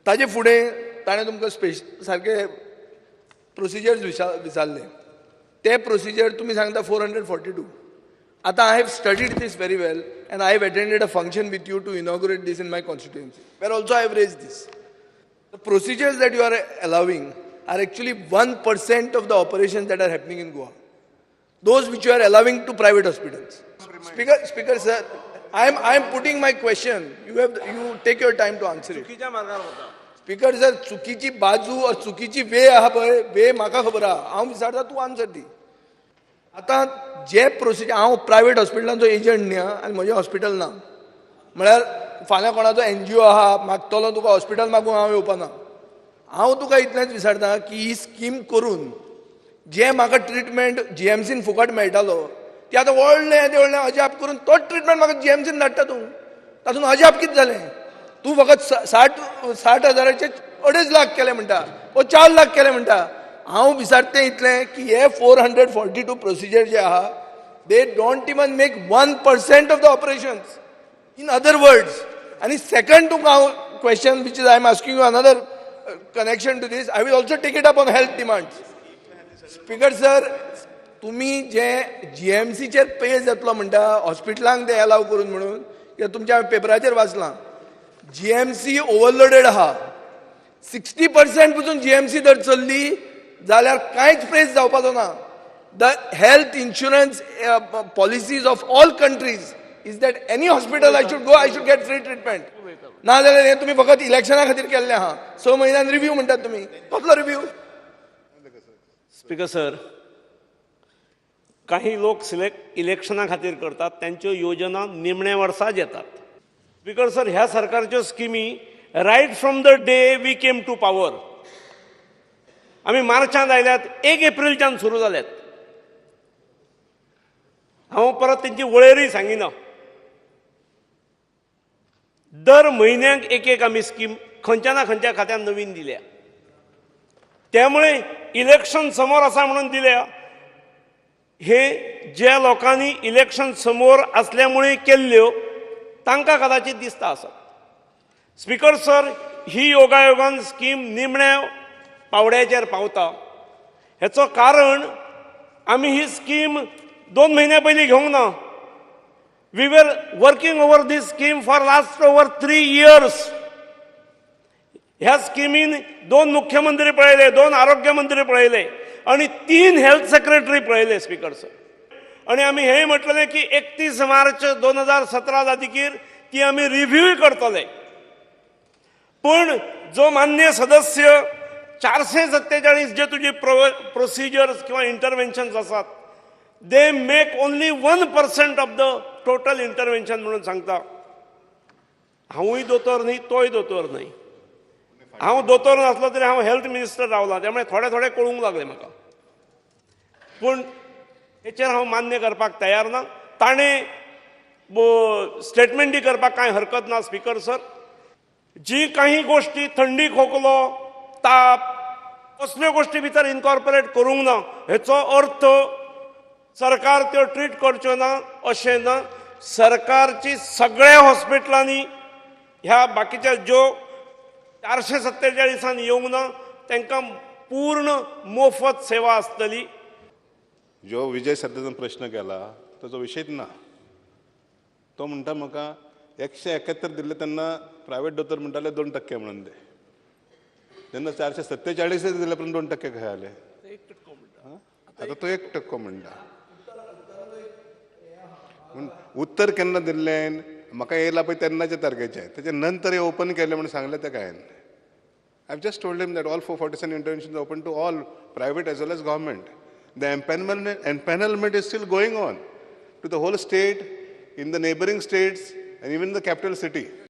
ताजे फुडें ताणें तुमकां स्पेश सारके प्रोसिजर्स विचारले. ते प्रोसिजर तुमी सांगता 442. आतां I have studied this very well and I have attended a function with you to inaugurate this in my constituency, where also I have raised this. The procedures that you are allowing are actually 1% of the operations that are happening in Goa, those which you are allowing to private hospitals. Speaker sir, I am putting my question. You take your time to answer it. चुकीच्या मार्गार वता. Speaker sir, चुकीची बाजू or चुकीची वे आहा पळय, वे म्हाका खबर आहा. हांव विचारता, तूं आन्सर दी. आतां जे प्रोसिजर, हांव प्रायवेट हॉस्पिटलांचो एजंट न्ही आं, आनी म्हजें हॉस्पिटल ना. म्हळ्यार फाल्यां कोणाचो एनजीओ आहा, मागतलो तुका हॉस्पिटल मागूंक हांव येवपाना. हांव तुका इतलेंच विचारता की ही स्कीम करून जे म्हाका ट्रिटमेंट जीएमसीन फुकट मेळटालो, ती आतां व्हडलें येदें व्हडलें अजाप करून तोच ट्रिटमेंट म्हाका जीएमसीन धाडटा तूं. तातूंत अजाप कितें जालें? तूं फकत 60 हजाराचे 2.5 लाख केले म्हणटा वो 4 लाख केले म्हणटा. हांव विचारता तें इतलें की हे 442 प्रोसिजर जे आहा, they don't even make 1% of the operations. In other words, आनी सेकंड तुका हांव question which is I am asking you, another connection to this, I will also take it up on health demands. Speaker sir, तुमी जे जीएमसीचेर pay जातलो म्हणटा, हॉस्पिटलांक ते allow करून म्हणून, कित्याक तुमच्या पेपराचेर वाचलां, जीएमसी ओवरलोडेड आहा. 60% पसून जीएमसी जर चल्ली जाल्यार कांयच प्रेस जावपाचो ना. The health insurance policies of all countries is that any hospital I should go, I should get free treatment. ना जाल्यार हें तुमी फकत इलेक्शना खातीर केल्लें आहा. 6 म्हयन्यान रिव्यू म्हणटात तुमी, कसलो रिव्यू? स्पीकर सर, काही लोक सिलेक्ट इलेक्शना खातीर करतात, त्यांच्यो योजना निमण्या वर्साच येतात. स्पीकर सर, ह्या सरकारच्यो स्किमी right from the day we came to power, आमी मार्चांत आयल्यात, 1 एप्रिलच्यान सुरू जाल्यात. हांव परत तेंची वळेरी सांगिना. दर म्हयन्याक एक एक आमी स्कीम खंयच्या ना खंयच्या खात्यान नवीन दिल्या. त्यामुळे इलेक्शन समोर आसा म्हणून दिल्या, हे ज्या लोकांनी इलेक्शन समोर असल्यामुळे केल्ल्यो, तांकां कदाचित दिसता आसत. स्पीकर सर, ही योगायोगान स्कीम निमण्या पावड्याचेर पावता. हेचो कारण आमी ही स्कीम 2 म्हयन्या पयलीं घेवंक ना. We were working over this scheme for last over 3 years. ह्या स्किमीन दोन मुख्यमंत्री पळयले, दोन आरोग्य मंत्री पळयले आणि तीन हेल्थ सेक्रेटरी पळयले स्पीकर सर. आणि आमी हेंय म्हटलेलें की 31 मार्च 2017 जातकीर ती आमी रिव्ह्यूय करतले. पूण जो मान्य सदस्य 447 जे तुजी प्रोसिजर्स किंवा इंटरवेन्शन्स आसात, they make only 1% of the total intervention म्हणून सांगता. हांवूय दोतोर न्ही, तोय दोतोर न्हय. हांव दोतोर नासलो तरी हांव हेल्थ मिनिस्टर रावला, त्यामुळे थोडे थोडे कळूंक लागले म्हाका. पूण हेचेर हांव मान्य करपाक तयार ना. ताणें स्टेटमेंटय करपाक कांय हरकत ना. स्पीकर सर, जी काही गोष्टी थंडी, खोकलो, ताप असल्यो गोष्टी भितर इनकॉर्पोरेट करूंक ना, हेचो अर्थ सरकार त्यो ट्रीट करच्यो ना अशें ना. सरकारची सगळ्या हॉस्पिटलांनी ह्या बाकीच्या ज्यो 447 येवंक ना, तांकां पूर्ण मोफत सेवा आसतली. जो विजय सरदेसान प्रश्न केला, ताचो विशयच ना. तो म्हणटा, म्हाका 171 दिल्ले तेन्ना प्रायवेट दोतोर म्हणटाले 2% म्हणून ते. तेन्ना 447 दिले पर्यंत 2% खंय आले? आतां तो 1% म्हणटा. पूण उत्तर केन्ना दिल्लें म्हाका येयला पळय तेन्नाच्या तारखेचें. तेच्या नंतर हे ओपन केलें म्हणून सांगलें तेका हांवें. I've just told him that all 447 interventions are open to all, private as well as government. The empanelment is still going on to the whole state, in the neighboring states, and even the capital city.